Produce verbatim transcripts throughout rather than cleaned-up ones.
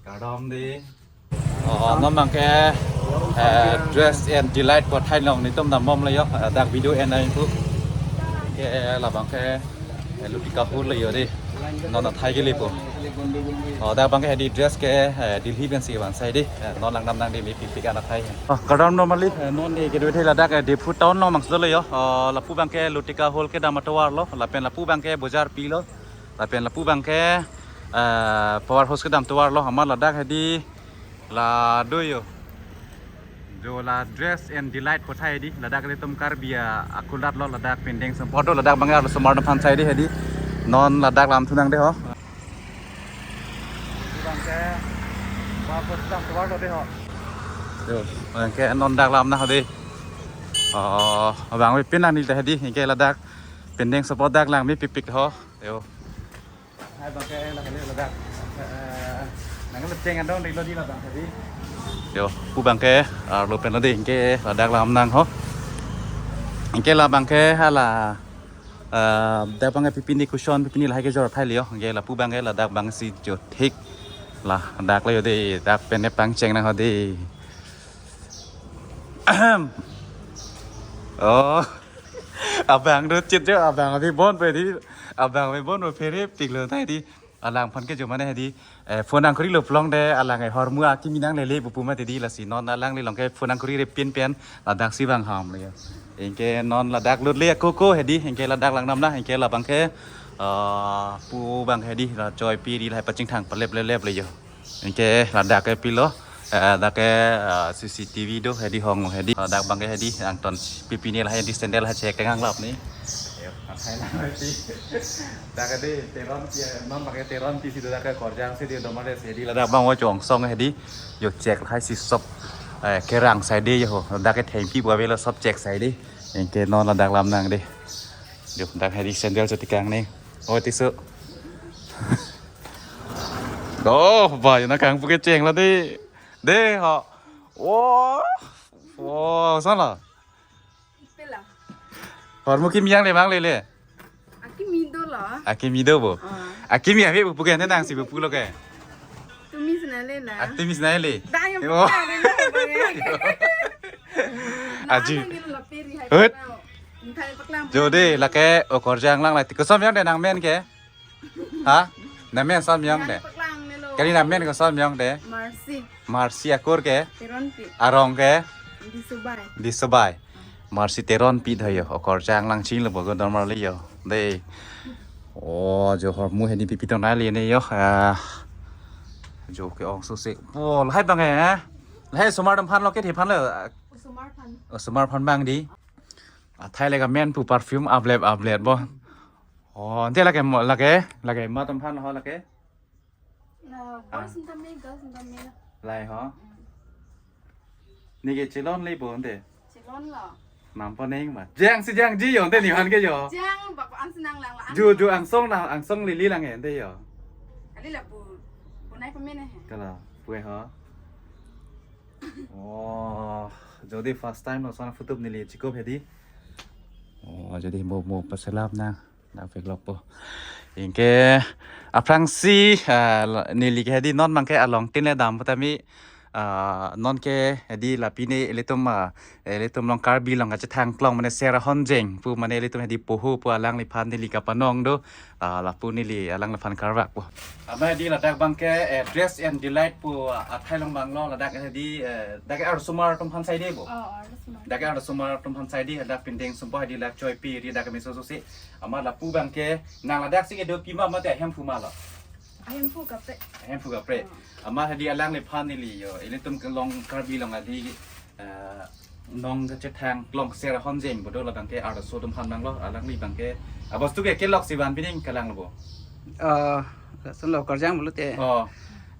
Kardom dei. Oh, non abangke, eh, Dress and Delight pu athai along nelitum dambomlo ho. Eh, dak video en-et nangji pu. Ke labangke, eh, Lutika Hall lo ho dei. Non athai kele pu. Oh, dak abangke hedi dress ke, eh, Delhi pensi kevan sai dei. Eh, non langdam nang dei, mepik pik an athai. Oh, kardom normally, eh, non dei kedo thei ladak, eh, Diphu town along abang solo ho. Oh, lapu abangke Lutika Hall kedam atovar lo, lapen lapu abangke bojar pi lo. Lapen lapu abangke, eh, power house kedam tovar lo, amat ladak hedi la do ho. Jo la Dress and Delight pu athai hedi, ladak ilitum Karbi a-, akulat lo, ladak pendeng sempot do, ladak abangke arlosomar atum aphan sai dei hedi. Non ladak lam thu nang dei ho. Abangke power house kedam tovar lo dei ho. Jo, abangke non dak lam nang dei. Oh, abang pi nang neli ta hedi, anke ladak pendeng sempot dak lang mepik pik ho. Jo. Hai abangke la kali ladak. Eh, nang le cheng adong dei lo dei labang tadi. Jo, pu abangke, ah, lo pen lo dei, anke ladak lam nang ho. Anke labangke hala, ah, dak abangke pipini cushion, pipini lahai kejor athai lo ho. Anke lapu abangke ladak abangsi jo thik. Ladak lo ho dei, dak pen ne pangcheng nang ho dei. Ahem. Oh. Abang do chit jo, abang abi bon pe dei. Abang abi bon pe phere tik lo athai dei. Alangphan ke jo mane hedi, eh, phone nangkuri lo pulote alang, eh, hormu akimi nanglele pu pu mati dei, lasi non alangli along ke phone nangkuri re pin pen, ladak si vang ham le. Anke non ladak lut le ako ako hedi, anke ladak langdam nang, anke labangke, ah, pu abang hedi, la choi pi dei lahai pachingthang palep lelep le ho. Anke ladak ke pilo, eh, dak ke, eh, C C T V do hedi hong hedi. Ladak abangke hedi angton pipini lahai hedi sandal hai chek tengang lap ni. Yo, athai lang hedi. Dak ke dei Teronpi, non abangke Teronpi si do dak ke Korjang si dei domare si hedi ladak abang o chong song hedi. Jo chek lahai si sop, eh, kerang sai dei ho. Dak ke thengpi bu avelo sop chek sai dei. Anke non ladak lam nang dei. Jo dak hedi sandal chot tekang ni. Oh, tisu. Oh, ba, yo nangkang pu kecheng lo dei. Dei ho. Oh. Oh, sana. Pela. Hormu kimi nangle nanglele. Akimi do lo. Akimi do bo. Ah. Akimi ave pu pu ke ne nangsi pu pu lo ke. Tumi sina le na. Ah, tumi sina le. Dai yang Oh. Pela le lo abang ya. Aji. Nang ni lo peri hai Hut. Pela. Nthai paklang. Jo dei, lake o Korjang lang lati. Koson yang dei nangmen ke? Ha? Nangmen son miyong dei. Paklang nelo. Kali nangmen koson miyong dei. Mercy. Mercy akur ke? Teronpi. Arong ke? Disobai. Disobai. Mercy Teronpi dei ho. O Korjang lang ching lo bo ko normal le ho. Dei. Oh, jo hormu hedi pipi tong nai le ne ho. Ah. Jo ke-ong so se. Oh, lahai abang eh. Lahai osomar atum aphan lo ke the aphan lo. Osomar aphan. Osomar aphan abang dei. Athai le kamen pu perfume ablep ablep bo. Oh, ante lake mo, lake, lake amat atum aphan ho lake. Na, boys atum me, girls atum me. Lahai ho. Mm. Neke chelonle bo ante. Chelon lo. Nampo neng ma. Jangsi jangji ho ante nephan ke ho. Jang, bak an si nanglang la. Ju, ju angsong na, angsong lili lang ante ho. Kali lapu. Punai pemene he. Kala, pu ho. Oh, jo dei first time lo son photo neli chikop hedi. Oh, jo dei mo mo paselap nang. Dak vek lok po. Anke aphrangsi, ah, la-, neli ke hedi non abangke along tin le dam pu tame, ah, non ke hedi lapu ne ilitum, ah, ilitum along Karbi along kachethang klong mane Sera Honjeng pu mane ilitum hedi poho pu alangliphan neli kapanong do, ah, lapu neli alangliphan karvak po. Amat hedi ladak abangke, eh, Dress and Delight pu, ah, athai along abang lo ladak hedi, eh, dak ke arlosomar atum aphan sai dei bo. Oh, arlosomar. Dak ke arlosomar atum aphan sai dei, dak pendeng sempot hedi lak choi pi dei dak ke meso so se. Amat lapu abangke nang ladak si kedo pima mate ahemphu ma lo. Ahemphu kaprek. Ahemphu kaprek. Hmm. Amat hedi alangliphan neli ho. Ilitum ke along Karbi along hedi, eh, along kachethang klong Sera Honjeng bo do labangke arloso atum aphan abang lo, alangli abangke. Abostu ke kelok si van pining kalang lo bo. Oh, lason lo Korjang pulote. Oh.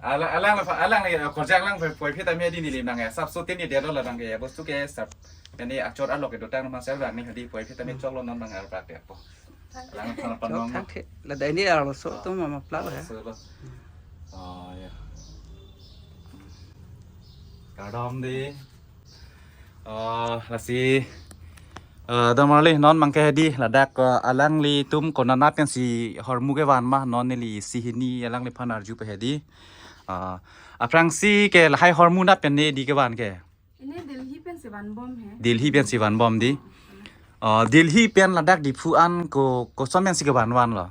Ala-, alang, alangli, eh, Korjang lang poi phi tame hedi neli abang eh. Sap so tin ni dei lo labangke. Abostu ke sap. Ini achor alok kedo tang ma sel abang ni hedi poi phi tame chok lo non abang arpak dei po. Alang aphan panong. Thang the, la dai ni arloso atum ma plak lo ya. Arloso lo. Oh, ya. Kardom dei. Oh, lasi. Eh, Don Marli, non abangke hedi ladak, eh, alanglitum konat pensi hormu kevan ma, non neli isi hini alangliphan arju pe hedi. Eh, aphrangsi ke lahai hormu nat pen ne di kevan ke? Ini Delhi pensi vanbom he. Delhi pensi vanbom di. Oh, Delhi pen ladak Diphu an ko, koson pensi kevan vanlo?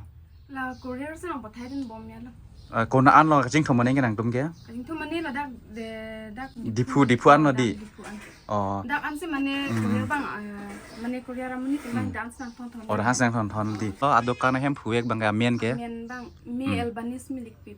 La courier si nangpathai dunbom ya lo. Eh, konat anlo kachingthum aning ke nangtum ke? Kachingthum aning ladak de dak Diphu, Diphu anlo di. Diphu an. Oh. Dak ansi mane courier abang, eh, mane courier amonit abang dak ansi nangthon thon. Oh, dak ansi nangthon thon di. Oh, adokan ahem phu-ik abangke amen ke? Amen abang, me Albanese Milikpi.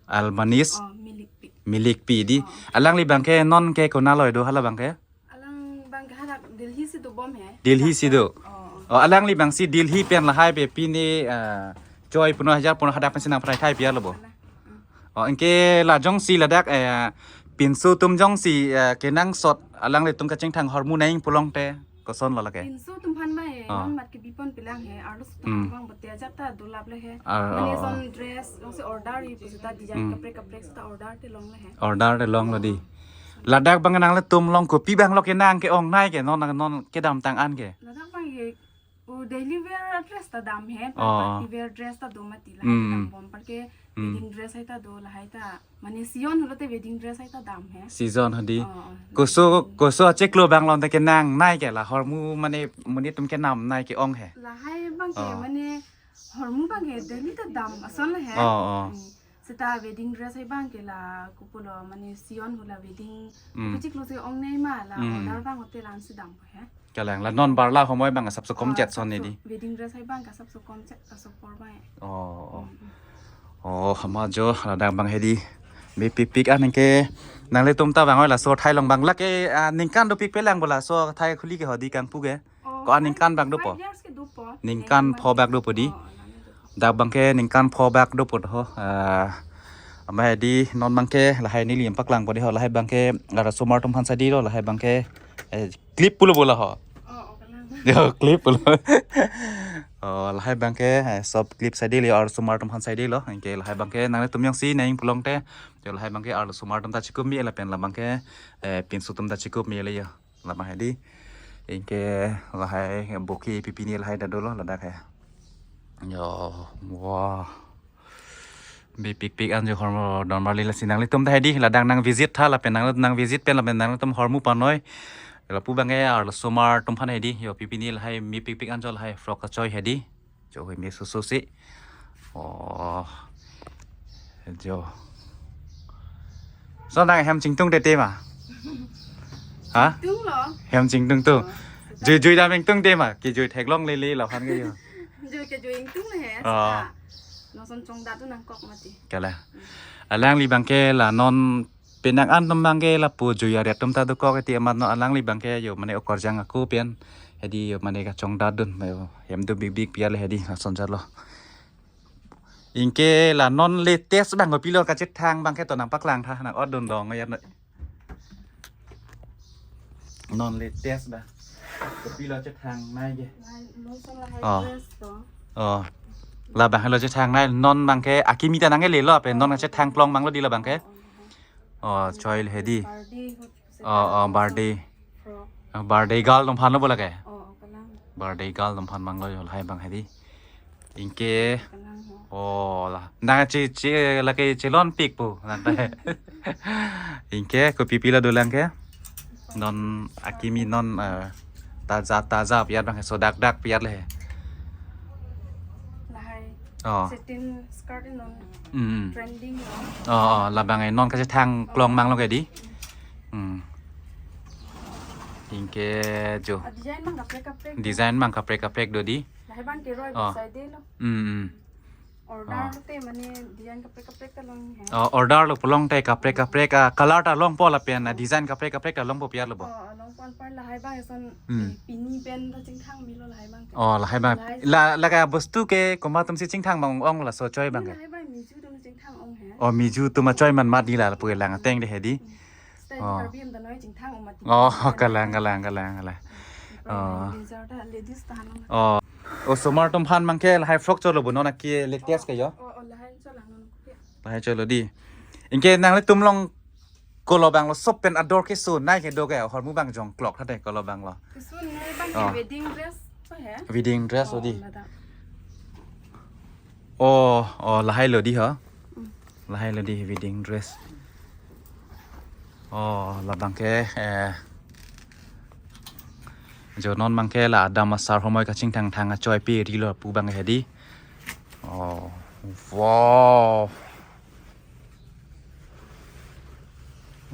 Albanese Oh, Milikpi. Milikpi di. Oh. Alangli abangke non ke konat lo do hala abangke? Alang abangke hadak Delhi si dobom he. Delhi si do. Oh. Oh, alangli abangsi Delhi pen lahai pe pine, eh, choi puno hajar puno hadak pensi nangpathai thai pi-arlo bo? Ala. Hmm. Oh, anke la jongsi ladak, eh, pinso atum jongsi, eh, kenangsot alanglitum kachingthang hormu nangji pulote kosonlo lake? Pinso atum aphan ma he, Oh. non mat kebipon pilang he, arloso atum Hmm. abang bete ajat ta dolap le he. Ah, Mane oh, oh. son dress, jongsi order-ji pusita design Hmm. kaprek kaprek sita order te longle he. Order te longlo di. Ladak abang nanglitum along kopi abanglo kenang ke-ongnei ke, non, non kedamtang an ke? Ladak abangke, o, daily wear dress ta dam he, Oh, oh. party wear dress ta do mati la, Hmm, hmm. dambom apar ke Hmm. wedding dress hai ta do lahai ta. Mane season hulote wedding dress hai ta dam he. Season hedi. Oh, oh. Koso, koso achiklo abang lonte kenangnei ke la hormu mane monit atum kenamnei ke-ong he? Lahai abangke Oh. mane hormu abangke daily ta dam ason le he. Oh, oh. Hmm. Sita wedding dress hai abangke la kopulo mane season hula wedding Hmm. kachiklo si ongnei ma la Hmm. order abang hotel ansi dam he. Kalang la non barla homoi abang asapso kom Oh, chet son asapso ne di. Wedding dress hai abang asapso kom chet asapor abang. Oh, oh. Hmm, hmm. Oh, hama jo ladak abang hedi. Mepikpik an ke nanglitum ta vang oi laso athai along abang lake, ah, ningkan dopik pelang bo laso athai khuli ke hedi kangpu ke? Oh, Ko-an ningkan bak dopo? Five years ke dopo. Ningkan Ningkan pho bak dopo di. Oh, nangli dopo. Dak abangke ningkan pho bak dopo ho. Ah, ama hedi non abangke lahai neli paklang po di ho, lahai abangke arloso osomar atum aphan sai dilo, lahai abangke, eh, clip pulo bo la ho. Oh, oh, kalang. Yo, clip pulo. Oh, lahai abangke, eh, sob clip sai dilo arloso osomar atum aphan sai dilo. Anke lahai abangke nanglitum jongsi nangji pulote. Yo, lahai abangke arloso osomar atum ta chikup me lapen labangke, eh, pinso atum ta chikup mele yo. Labang hedi. Anke lahai bokhi pipini lahai ta dolo ladak he. Yo, wah. Mepikpik an jo hormu Don Marli, lasi nanglitum ta hedi ladak nang visit tha lapen nang, nang visit pen lapen nanglitum hormu panoi. Lapu abangke arloso osomar atum aphan hedi. Yo, pipini lahai mepikpik an jo lahai frock kachoi hedi. Jo hoi me susu si. Oh. Jo. So nang hem chingtung tete ma? Ha? Tunglo. Hem chingtung tu. Oh, Jui jui dam ingtung te ma? Kejui theklong lele laphan ke yo. Jui kejui ingtung le he. Oh. Sita. Lason chongdat tu nangkok mati. Kala. Alangli abangke la non penang an atum abangke lapu jui aret atum ta dokok eti amat non alangli abangke yo mane okorjang ako pen hedi yo mane kachongdat dun yo hem do bikbik pi-arlo hedi lason jalo. Anke la non latest abang kopilo kachethang abangke to nangpaklang tha nang-ot dun dong ya no. Non latest abang kopilo chethangnei ke? Lason lahai Oh. dress to. Oh. Labang helo chethangnei non abangke akimi ta nanglelo pe non kachethang klong abanglo di labangke. Oh, oh, oh. Oh, choi le hedi. Birthday ho, Oh, oh, birthday. Frock. Oh, birthday girl atum aphanlo bo lake? Oh, oh, kalang. Birthday girl atum aphan abanglo yo lahai abang hedi. Anke. Kalang ho. Oh, la. Nang che, che, lake chelonpik po. Nang ta. Anke, kopi pila dolang ke? Non akimi non, eh, taza, taza pi-ar abang he, so dak dak pi-ar le he. Lahai. Oh. Satin skirt non Hmm. trending lo. Oh, oh, labang e non kachethang klong abanglo ke di. Hmm. Anke jo. Ah, design abang kaprek kaprek. Design abang kaprek kaprek do di. Lahai abang keroi Oh. besai de lo. Hmm, hmm. Order Oh. lo te mane design kaprek kaprek ta long he. Oh, order lo pulote kaprek kaprek, ah, color ta longpo lapen, ah, design kaprek kaprek ta longpo pi-arlo bo. Oh, longpo anpar lahai abang eson, Hmm. eh, pini pen ta chingthang melo lahai abang ke. Oh, lahai abang. Lahai La, lake bostu ke komat atum si chingthang abang ong laso choi abang ke. Lahai abang miju atum chingthang ong he. Oh, miju atum achoi man mat di la pu lang ateng de hedi. Hmm. Style Oh. Karbi atum ta noi chingthang ong mati. Oh, kalang, kalang, kalang, kalang. Ipai Oh. Blazer ta ladies ta hanong. Oh. Osomar atum aphan abangke lahai frock cholo bo non aki latest ke yo. Oh, oh, lahai cholo non ke. Lahai cholo di. Anke nanglitum along Kolo abang lo sop pen ador keso nai kedo ke, ahormu abang jongklok tha de kolo abang lo. Keso nai abang Oh. wedding dress to he? Wedding dress Oh, odi. ladak. Oh, oh, lahai lo di ho. Hmm. Lahai lo di wedding dress. Oh, labang ke, eh, jo non abang ke la adam asar homoi kachingthang thang achoipi rilo pu abang he di. Oh, wow.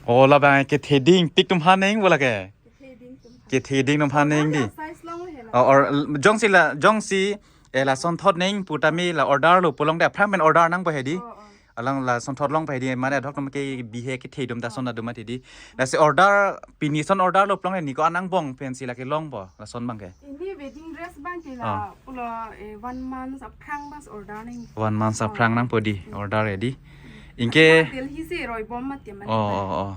Oh, labang ke theding pik atum aphan neng bola ke. Kethe ding atum aphan. Kethe ding atum aphan neng di. Size long he la. Oh, or jongsi la, jongsi, eh, lasonthot neng pu tame la order lo pu long de aphrang pen order nangpo he di. Oh, oh. Alang lasonthot longpo he di, mane adhok atum ke bihe kethe atum ta son atum mati di. Lasi order, pini son order lo pu long he ni ko-an angbong pensi lake longpo, lason abang ke. Ini wedding dress abang ke la, Oh. pulo, eh, one month aphrang bas order neng. One month Oh. aphrang nangpo di, order he di. Anke Delhi si roi bom mati mane. Oh, oh, oh.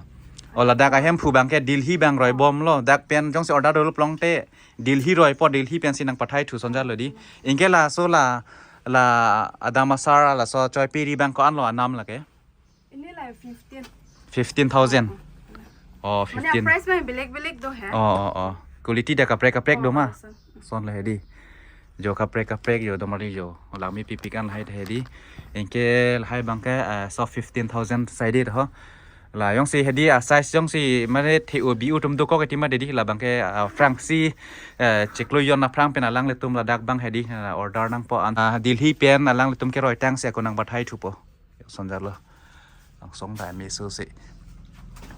Oh, ladak ahemphu abang ke Delhi abang roi bom lo. Dak pen jongsi order dolo pu long te Delhi roipo, Delhi pensi nang pathai thu sonja lo di. Anke laso la, la adam asar laso choipi ri abang ko-an lo anam lake? Ini la fifteen. Fifteen thousand. Oh, Mane fifteen. price abang belek belek do he. Oh, oh, oh. Quality dak kaprek kaprek do ma? Oh, so. Son le he di. Jo kaprek kaprek jo domari jo. Langme pipik an lahai he di. Anke lahai abang ke, eh, so fifteen thousand sai di ho. La jongsi he di, ah, size jongsi mane the-o bi-o atum dokok eti mati di, labang ke, ah, aphrangsi, eh, chiklo jon aphrang pen alanglitum ladak abang he di, ah, order nangpo an, ah, Delhi pen alanglitum keroitang si ako nang pathai thupo. Sonja lo. Langsung da meso si.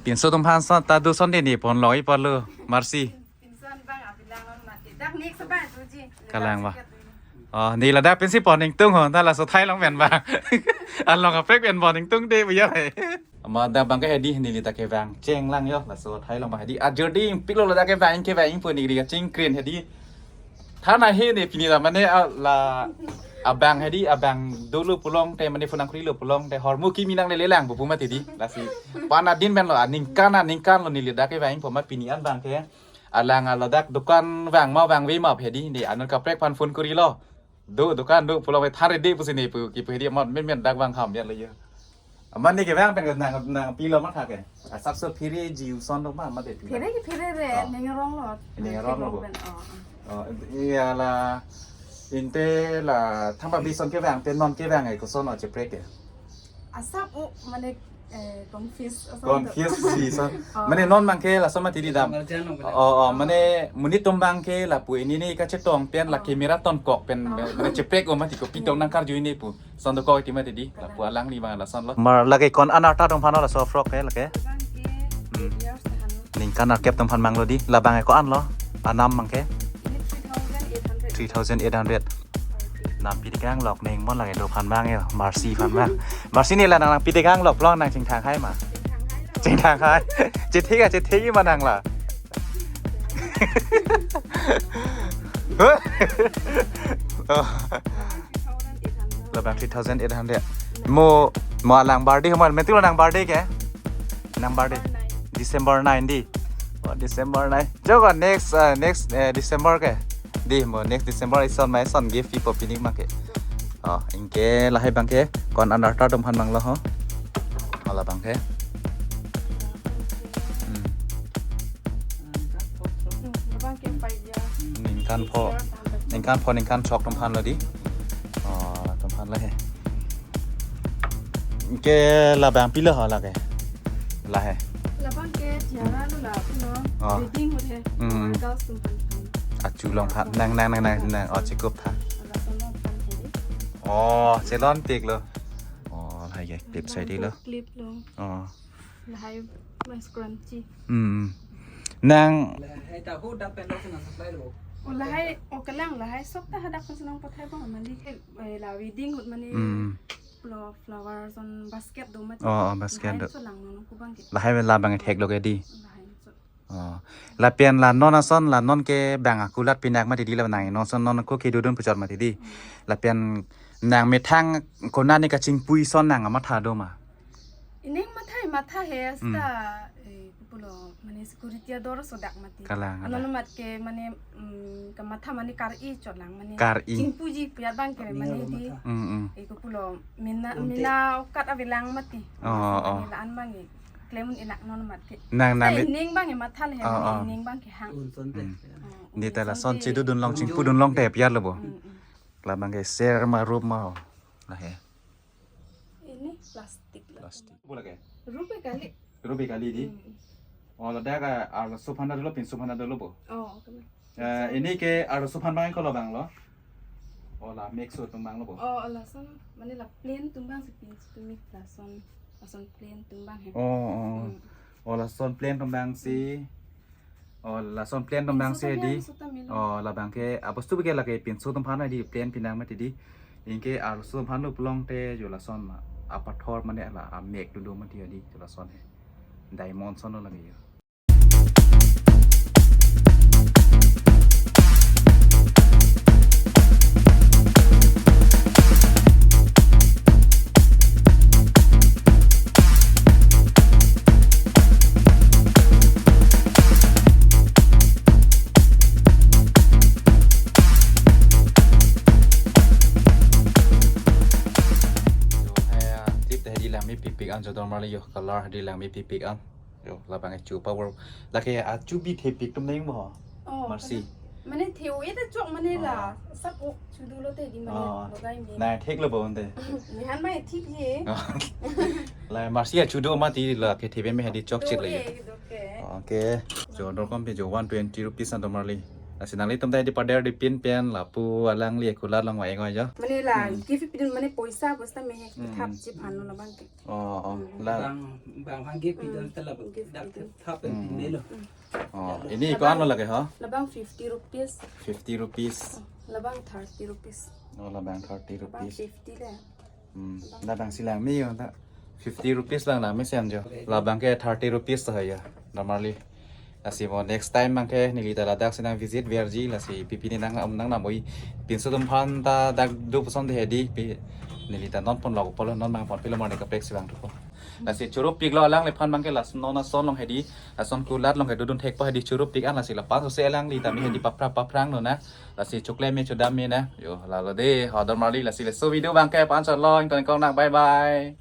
Pinso atum aphan son ta do son de ni pon loi pa lo. Marsi. Pinso an abang abilang on mati. Dak next abang tu ji. Kalang ba. Oh, ni ladak pensi pon ingtung ho, ta laso thai long pen ba. Along kaprek pen pon ingtung de bu ya he. Amat dak abang ke he di, neli ta kevang cheng lang yo, laso thai long ba he di. Ajor di pik lo ladak kevang, kevang pu neli kachingkrin he di. Thana he ni pini ta mane a, la abang he di, abang dolo pu long te mane phone nangkri lo pu long te hormu kimi nangle lang bu pu mati di. Lasi pan adin pen lo, aningkan aningkan lo neli dak kevang pu ma pini an abang ke. Alang a ladak dukan vang ma vangve ma he di, ne anut kaprek aphan phone kori lo. Do dukan do pulo ve thare de pusi ne pu kipu he di, amat men men dak vang ham ya le ya. Amat ne kevang pen nang nangpi lo ma tha ke. Asapso phere ji uson do ma ma de pi. Phere ke phere re, Oh. ning rong lo. Ning rong lo bo. Pen, oh, oh. Oh, iya la, inte la thangba bison kevang te non kevang ai koson o cheprek ke. Asap o mane, eh, confuse asap. Confuse si son. Oh. Mane non abang ke laso mati di dam. Marjan lo, Oh, oh, mane monit atum abang ke lapu ini ni kachetong pen la Oh. camera tonkok pen Oh. mane cheprek o mati ko pitong nangkarju ini pu. Son dokok eti mati di. Lapu alangli abang lason lo. Mar lake ko-an arta atum aphan lo laso frock ke lake. Abang ke Hmm. eight years tahan lo. Ningkan arkep atum aphan abang lo di. Labang ke ko-an lo. Anam abang ke Ini three thousand eight hundred. three thousand eight hundred. Nampi tekang lok neng mon lake do aphan abang yo, Marsi aphan abang. Marsi ne la nang nampi tekang lok pu long nang chingthang hai ma. Chingthang hai. Chingthang hai. Chithik a chithik ma nang la. Oh. Labang three thousand eight hundred. Mo, mo alang birthday mo, metu nang birthday ke? Nang birthday. December nine di. Oh, December nine. Jogo next, uh, next, eh, December ke. Di mo next December ison ma ison gift pipo pini abang ke. Oh, anke lahai abang ke ko-an arta atum aphan abang lo ho. Hala abang ke. Hmm. Abang ke five years. Ningkan pho. Ningkan pho ningkan chok atum aphan lo di. Oh, atum aphan lo he. Anke labang pilo ho lake. Lahai. Labang ke tiara lo la pulo. Oh. Wedding hood he. Hmm. Girls atum aphan. Achu along aphan. Nang nang nang nang nang. Oh, chekup tha. Laso along aphan he. Oh, chelon pik lo. Oh, lahai ke clip sai di lo. Clip lo. Oh. Lahai mas scrunchie. Hmm. Nang Lahai ta ho dak pen lo nang supply lo. Oh, lahai, oh, kelang lahai sok ta hadak pen si nang pathai bang mali. Eh, la wedding hood mane Hmm. flo-, flower son basket do mati. Oh, oh, basket Lahai do. so lang nang ko abang ke. Lahai labang thek lo ke di. Lahai so. Oh. Lapen la non ason la non ke abang akulat pinak mati di la nang non son non ko kedodun puchot mati di. Hmm. Lapen nang methang konane kachingpui son nang amatha do ma. Ining matha matha he Hmm. sta, eh, pulo mane security ador so dak mati. Kalang, Ano kalang. mat ke mane, mm, kamatha mane kar-i chot lang mane. Kar-i. Chingpuji pu ya abang ke mane di. Hmm, hmm. Eh, pulo mina, Unte. mina ukat avelang mati. Oh, Masa oh. mane la-an abang e. Klem un-e lak non mat ke. Nang, nang, eh, ning abang ke matha le, oh, oh, ning abang ke hang. Unson te. Hmm. Oh, neli ta unson lason te. Chedodun long, chingpudun long te piar lo bo. Hmm, hmm. Labang ke ser ma rup ma ho. Lahei. Ini plastik la. Plastik. Bo lake? Rupe kali. Rupe kali di? Hmm. Oh, ladak arloso aphan dolo, pinso aphan dolo bo? Oh, oke. Eh, ini ke arloso aphan abang ko labang lo? Oh, la mix atum abang lo bo? Oh, lason, mane la plain atum abang si pinso atum, lason, lason plain atum abang he. Oh, oh. Hmm. Oh, lason plain atum abang si. Oh, lason plain atum abang si di. Pinso atum abang, pinso atum abang. Oh, labang ke, abostu ke lake pinso atum aphan di, plain pinang mati di. Anke arloso aphan lo pulote jo lason ma, apathor mane la amek do do mati di jo lason he. Diamond ason lo lake jo. Jo, eh, tip hedi langmepik an jo dormali jo, color hedi langmepik an. Jo, labang ke chu power. Lake achu bi thepik atum neng mo. Oh, Mercy. Mane, mane theu-e ta chok mane la. Oh. Sap-o chudu lote di mane, oh, logai me. Na thek lo bo ante. Nihan mai thik ye. Oh. La Mercy achu do mati lake thepik me hedi chokche le. Do ye, do ke. Okay. Jo, dor kompi jo one twenty rupees an dormali. Lasi nanglitum ta di pader di pin pen lapu alangli kulat long wa engo jo. Mane la, hmm, gift pidun mane poisa, poisa me he, hmm, thap chephan lo labang ke. Oh, oh. Hmm. La. Bang, bang hang gift pidun, hmm, ta la gift dak pidun. Thap, hmm, pin lo. Hmm. Oh, ya, ini labang ko-an lo lake ho? Labang fifty rupees. Fifty rupees. Oh, labang thirty rupees. Oh, labang thirty rupees. Labang fifty le. Hmm, labang si langme jo ta. Fifty rupees lang langme sen jo. Labang ke thirty rupees ta ya. Dormali. Lasi mo next time abang ke neli ta ladak si nang visit verji lasi pipi ni nang, um, nang namoi pinso atum aphan ta dak do puson de hedi pi neli ta non pon lo pulo, non abang pon pilo mar ne kaprek si abang thupo. Lasi choro pik lo alangliphan abang ke lason non ason long hedi, lason kulat long ke dodun thekpo hedi choro pik an lasi lapu-an sose alangli ta me hedi paphrang paphrang lo na. Lasi chokle me chodam me na. Jo, lalo de, ho dormali lasi laso video abang ke pu-an chot lo, ington kong nang, bye bye.